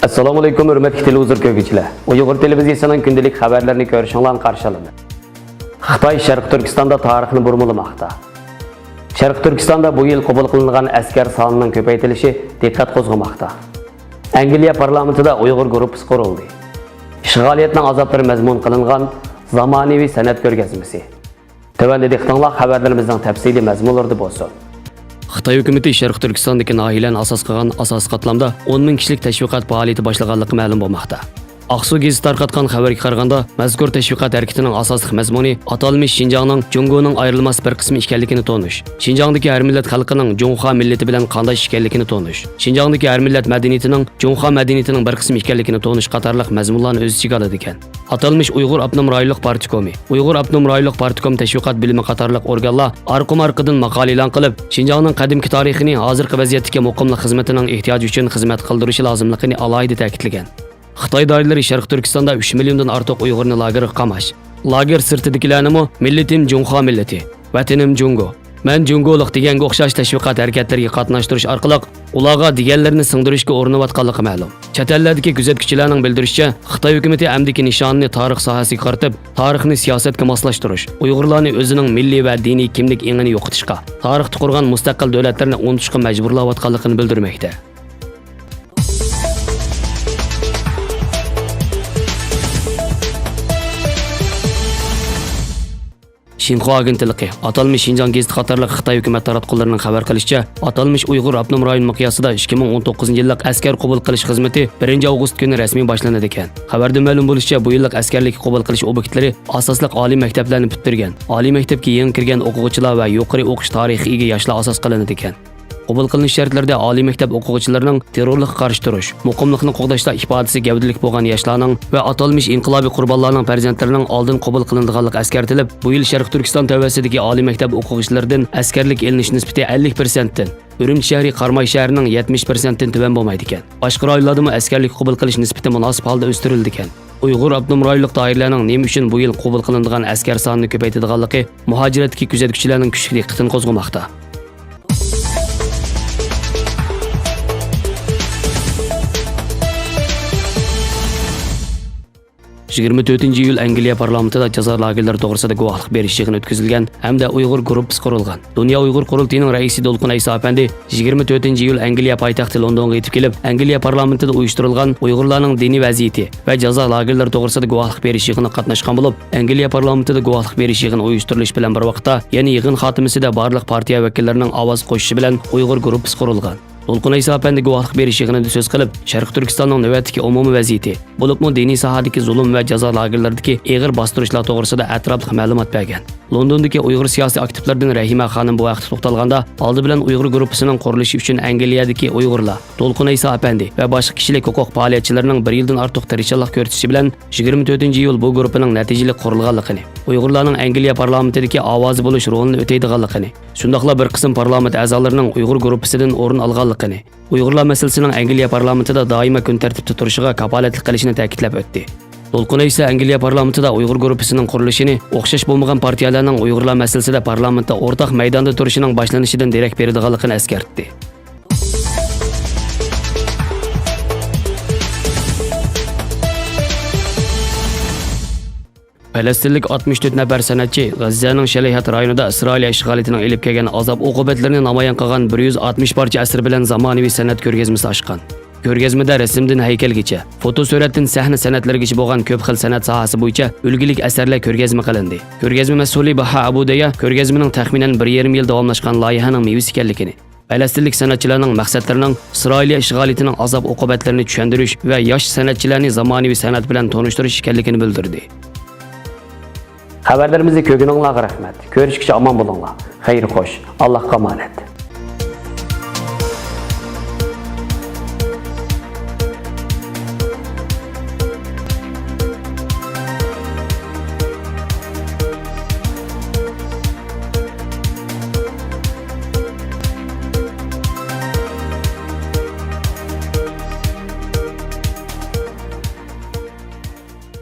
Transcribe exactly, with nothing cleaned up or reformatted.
ئەسسالامۇئەلەيكۇم، ھۆرمەتلىك تېلېۋىزور كۆرگۈچىلەر. ئۇيغۇر تېلېۋىزىيەسىنىڭ كۈندىلىك خەۋەرلىرىنى كۆرۈشۈڭلارنى قارشى ئالىمەن. خىتاي شەرقىي تۈركىستاندا تارىخنى بۇرمىلىماقتا. شەرقىي تۈركىستاندا بۇ يىل قوبۇل قىلىنغان ئەسكەر سانىنىڭ كۆپەيتىلىشى دىققەت قوزغىماقتا. ئەنگلىيە پارلامېنتىدا ئۇيغۇر گۇرۇپپىسى قۇرۇلدى. ئىشغالىيەتنىڭ ئازابلىرى مەزمۇن قىلىنغان زامانىۋى سەنئەت كۆرگەزمىسى. تۆۋەندە دىققىتىڭلار خەۋەرلىرىمىزنىڭ تەپسىلىي مەزمۇنلىرىدا بولسۇن. خىتاي ھۆكۈمىتى شەرقىي تۈركىستاندىكى ناھىيەلەرنى ئاساس قىلغان ئاساسىي قاتلامدا ئون مىڭ كىشىلىك تەشۋىقات پائالىيىتى باشلىغانلىقى مەلۇم بولماقتا. ئاقسۇ گېزىتى تارقاتقان خەۋەرگە قارىغاندا، مەزكۇر تەشۋىقات ھەرىكىتىنىڭ ئاساسلىق مەزمۇنى ئاتالمىش شىنجاڭنىڭ جۇڭگونىڭ ئايرىلماس بىر قىسمى ئىكەنلىكىنى تونۇش، شىنجاڭدىكى ھەر مىللەت خەلقىنىڭ جۇڭخۇا مىللىتى بىلەن قانداش ئىكەنلىكىنى تونۇش، شىنجاڭدىكى ھەر مىللەت مەدەنىيىتىنىڭ جۇڭخۇا مەدەنىيىتىنىڭ بىر قىسمى ئىكەنلىكىنى تونۇش قاتارلىق مەزمۇنلارنى ئۆز ئىچىگە ئالىدىكەن. ئاتالمىش ئۇيغۇر ئاپتونوم رايونلۇق پارتكومى، ئۇيغۇر ئاپتونوم رايونلۇق پارتكوم تەشۋىقات بۆلۈمى قاتارلىق ئورگانلار ئارقىمۇ ئارقىدىن ماقالە ئېلان قىلىپ، شىنجاڭنىڭ قەدىمكى تارىخىنى ھازىرقى ۋەزىيەتتىكى مۇقىملىق خىزمىتىنىڭ ئېھتىياجى ئۈچۈن خىزمەت قىلدۇرۇشى لازىملىقىنى ئالاھىدە تەكىتلىگەن. خىتاي دائىرىلىرى شەرقىي تۈركىستاندا ئۈچ مىليوندىن ئارتۇق ئۇيغۇرنى لاگېرغا قاماش، لاگېر سىرتىدىكىلەرنىمۇ مىللىتىم جۇڭخۇا مىللىتى، ۋەتىنىم جۇڭگو، مەن جۇڭگولۇق دېگەنگە ئوخشاش تەشۋىقات ھەرىكەتلىرىگە قاتناشتۇرۇش ئارقىلىق ئۇلارغا دېگەنلىرىنى سىڭدۈرۈشكە ئۇرۇنۇۋاتقانلىقى مەلۇم. چەت ئەللەردىكى كۆزەتكۈچىلەرنىڭ بىلدۈرۈشىچە، خىتاي ھۆكۈمىتى ئەمدىكى نىشانىنى تارىخ ساھەسىگە قارىتىپ، تارىخنى سىياسەتكە ماسلاشتۇرۇش، ئۇيغۇرلارنى ئۆزىنىڭ مىللىي ۋە دىنىي كىملىك ئېڭىنى يوقىتىشقا، تارىختا قۇرغان مۇستەقىل دۆلەتلەرنى ئۇنتۇشقا مەجبۇرلاۋاتقانلىقىنى بىلدۈرمەكتە. شىنخۇا ئاگېنتلىقى، ئاتالمىش شىنجاڭ گېزىتى قاتارلىق خىتاي ھۆكۈمەت تاراتقۇلىرىنىڭ خەۋەر قىلىشىچە، ئاتالمىش ئۇيغۇر ئاپتونوم رايون مىقياسىدا ئىككى مىڭ ئون توققۇزىنچى يىللىق ئەسكەر قوبۇل قىلىش خىزمىتى بىرىنچى ئاۋغۇست كۈنى رەسمىي باشلىنىدىكەن. خەۋەردىن مەلۇم بولۇشىچە، بۇ يىللىق ئەسكەرلىككە قوبۇل قىلىش ئوبيېكتلىرى ئاساسلىق ئالىي مەكتەپلەرنى پۈتتۈرگەن، ئالىي مەكتەپكە يېڭى كىرگەن ئوقۇغۇچىلار ۋە يۇقىرى ئوقۇش تارىخى ئىگە ياشلار ئاساس قىلىنىدىكەن. قوبۇل قىلىنىش شەرتلىرىدە ئالىي مەكتەپ ئوقۇغۇچىلىرىنىڭ تېررورلۇققا قارشى تۇرۇش، مۇقىملىقنى قوغداشتا ئىپادىسى گەۋدىلىك بولغان ياشلارنىڭ ۋە ئاتالمىش ئىنقىلابىي قۇربانلارنىڭ پەرزەنتلىرىنىڭ ئالدىن قوبۇل قىلىنىدىغانلىقى ئەسكەرتىلىپ، بۇ يىل شەرقىي تۈركىستان تەۋەسىدىكى ئالىي مەكتەپ ئوقۇغۇچىلىرىدىن ئەسكەرلىككە ئېلىنىش نىسبىتى ئەللىك پىرسەنتتىن، ئۈرۈمچى شەھىرى قاراماي شەھىرىنىڭ يەتمىش پىرسەنتتىن تۆۋەن بولمايدىكەن. باشقا رايونلاردىمۇ ئەسكەرلىككە قوبۇل قىلىش نىسبىتى مۇناسىپ ھالدا ئۆستۈرۈلىدىكەن. ئۇيغۇر ئاپتونوم رايونلۇق دائىرىلەرنىڭ نېمە ئۈچۈن بۇ يىل قوبۇل قىلىنىدىغان ئەسكەر سانىنى كۆپەيتىدىغانلىقى مۇھاجىرەتتىكى كۆزەتكۈچىلەرنىڭ كۈچلۈك دىققىتىنى قوزغىماقتا. يىگىرمە تۆتىنچى ئىيۇل ئەنگلىيە پارلامېنتىدا جازا لاگېرلىرى توغرىسىدا گۇۋاھلىق بېرىش يىغىنى ئۆتكۈزۈلگەن ھەمدە ئۇيغۇر گۇرۇپپىسى قۇرۇلغان. دۇنيا ئۇيغۇر قۇرۇلتىيىنىڭ رەئىسى دولقۇن ئەيسا ئەپەندى يىگىرمە تۆتىنچى ئىيۇل ئەنگلىيە پايتەختى لوندونغا يېتىپ كېلىپ، ئەنگلىيە پارلامېنتىدا ئۇيۇشتۇرۇلغان ئۇيغۇرلارنىڭ دىنىي ۋەزىيىتى ۋە جازا لاگېرلىرى توغرىسىدا گۇۋاھلىق بېرىش يىغىنىغا قاتناشقان بولۇپ، ئەنگلىيە پارلامېنتىدا گۇۋاھلىق بېرىش يىغىنى ئۇيۇشتۇرۇلۇشى بىلەن بىر ۋاقىتتا، يەنە يىغىن خاتىمىسىدە بارلىق پارتىيە ۋەكىللىرىنىڭ ئاۋاز قوشۇشى بىلەن ئۇيغۇر گۇرۇپپىسى قۇرۇلغان. دولقۇن ئەيسا ئەپەندى گۇۋاھلىق بېرىش يىغىنىدا سۆز قىلىپ، شەرقىي تۈركىستاننىڭ نۆۋەتتىكى ئومۇمىي ۋەزىيىتى، بولۇپمۇ دىنىي ساھەدىكى زۇلۇم ۋە جازا لاگېرلىرىدىكى ئېغىر باستۇرۇشلار توغرىسىدا ئەتراپلىق مەلۇمات بەرگەن. لوندوندىكى ئۇيغۇر سىياسىي ئاكتىپلىرىدىن رەھىمە خانىم بۇ ھەقتە توختالغاندا، ئالدى بىلەن ئۇيغۇر گۇرۇپپىسىنىڭ قۇرۇلۇشى ئۈچۈن ئەنگلىيەدىكى ئۇيغۇرلار، دولقۇن ئەيسا ئەپەندى ۋە باشقا كىشىلىك ھوقۇق پائالىيەتچىلىرىنىڭ بىر يىلدىن ئارتۇق تىرىشچانلىق كۆرسىتىشى بىلەن يىگىرمە تۆتىنچى ئىيۇل بۇ گۇرۇپپىنىڭ نەتىجىلىك قۇرۇلغانلىقىنى، ئۇيغۇرلارنىڭ ئەنگلىيە پارلامېنتىدىكى ئاۋازى بولۇش رولىنى ئۆتەيدىغانلىقىنى، شۇنداقلا بىر قىسىم پارلامېنت ئەزالىرىنىڭ ئۇيغۇر گۇرۇپپىسىدىن ئورۇن ئالغانلىقىنى، ئۇيغۇرلار مەسىلىسىنىڭ ئەنگلىيە پارلامېنتىدا دائىما كۈن تەرتىپتە تۇرۇشىغا كاپالەتلىك قىلىشىنى تەكىتلەپ ئۆتتى. دولقۇن ئەيسا ئەنگلىيە پارلامېنتىدا ئۇيغۇر گۇرۇپپىسىنىڭ قۇرۇلۇشىنى ئوخشاش بولمىغان پارتىيەلەرنىڭ ئۇيغۇرلار مەسىلىسىدە پارلامېنتتا ئورتاق مەيداندا تۇرۇشىنىڭ باشلىنىشىدىن دېرەك بېرىدىغانلىقىنى ئەسكەرتتى. پەلەستىنلىك ئاتمىش تۆت نەپەر سەنئەتچى غەززەنىڭ شەرىھەت رايونىدا ئىسرائىلىيە ئىشغالىيىتىنىڭ ئېلىپ كەلگەن ئازاب-ئوقۇبەتلىرىنى نامايان قىلغان بىر يۈز ئاتمىش پارچە ئەسىرى بىلەن زامانىۋى سەنئەت كۆرگەزمىسى ئاچقان. كۆرگەزمىدە رەسىمدىن ھەيكەلگىچە، فوتو سۈرەتتىن سەھنە سەنئەتلىرىگىچە بولغان كۆپ خىل سەنئەت ساھەسى بويىچە ئۈلگىلىك ئەسەرلەر كۆرگەزمە قىلىندى. كۆرگەزمە مەسئۇلى باھا ئابۇدەيا كۆرگەزمىنىڭ تەخمىنەن بىر يېرىم يىل داۋاملاشقان لايىھەنىڭ مېۋىسى ئىكەنلىكىنى، پەلەستىنلىك سەنئەتچىلەرنىڭ مەقسەتلىرىنىڭ ئىسرائىلىيە ئىشغالىيىتىنىڭ ئازاب-ئوقۇبەتلىرىنى چۈشەندۈرۈش ۋە ياش سەنئەتچىلەرنى زامانىۋى سەنئەت بىلەن تونۇشتۇرۇش ئىكەنلىكىنى بىلدۈردى. خەۋەرلىرىمىزنى كۆرگىنىڭلارغا رەھمەت. كۆرۈشكىچە ئامان بولۇڭلار. خەير خوش. ئاللاھقا ئامانەت.